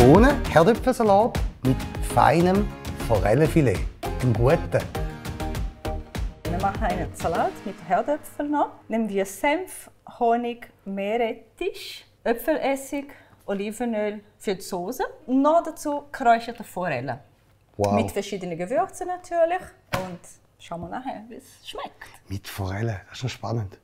Bohnen, Herdöpfelsalat mit feinem Forellenfilet. Einen guten. Wir machen einen Salat mit Herdöpfeln noch. Nehmen wir Senf, Honig, Meerrettich, Äpfelessig, Olivenöl für die Soße. Und noch dazu geräucherte Forellen. Wow. Mit verschiedenen Gewürzen natürlich. Und schauen wir nachher, wie es schmeckt. Mit Forellen, das ist schon spannend.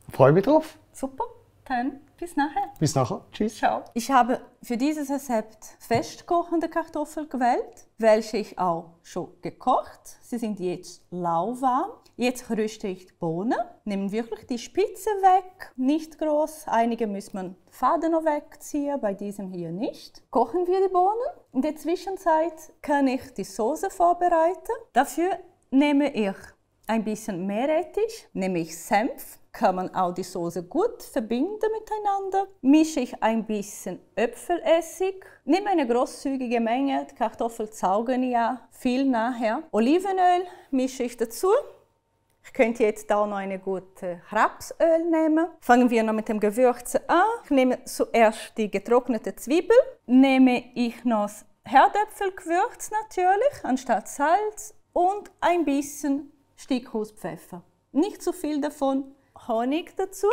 Ich freue mich drauf. Super, dann bis nachher. Bis nachher. Tschüss. Ciao. Ich habe für dieses Rezept festkochende Kartoffeln gewählt, welche ich auch schon gekocht. Sie sind jetzt lauwarm. Jetzt röste ich die Bohnen. Nehmen wirklich die Spitze weg, nicht groß. Einige müssen man Faden noch wegziehen, bei diesem hier nicht. Kochen wir die Bohnen. In der Zwischenzeit kann ich die Soße vorbereiten. Dafür nehme ich ein bisschen Meerrettich, nehme ich Senf. Kann man auch die Soße gut verbinden miteinander. Mische ich ein bisschen Äpfelessig. Nehme eine großzügige Menge. Die Kartoffeln saugen ja viel nachher. Olivenöl mische ich dazu. Ich könnte jetzt auch noch eine gute Rapsöl nehmen. Fangen wir noch mit dem Gewürzen an. Ich nehme zuerst die getrocknete Zwiebel. Nehme ich noch das Herdöpfelgewürz natürlich, anstatt Salz. Und ein bisschen Stickhuspfeffer. Nicht zu viel davon. Honig dazu.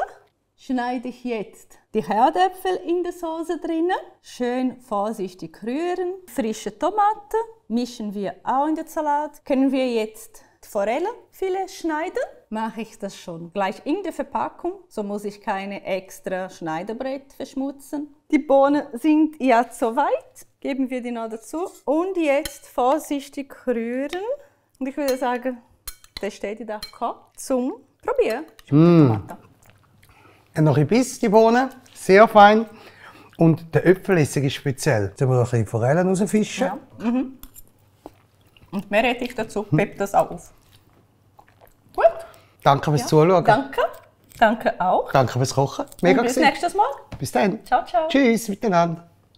Schneide ich jetzt die Herdäpfel in der Soße drinnen. Schön vorsichtig rühren. Frische Tomaten mischen wir auch in den Salat. Können wir jetzt die Forellenfilet schneiden? Mache ich das schon gleich in der Verpackung. So muss ich keine extra Schneidebrett verschmutzen. Die Bohnen sind jetzt soweit. Geben wir die noch dazu. Und jetzt vorsichtig rühren. Und ich würde sagen, das steht in der Kopf zum Probieren. Noch ein bisschen die Bohnen, sehr fein. Und der Äpfelessig ist speziell. Jetzt müssen wir noch ein bisschen Forellen rausfischen. Ja. Und Meerrettich dazu, pept das auf. Gut. Danke fürs Zuschauen. Danke. Danke auch. Danke fürs Kochen. Mega Und bis gewesen. nächstes Mal. Bis dann. Ciao, ciao. Tschüss miteinander.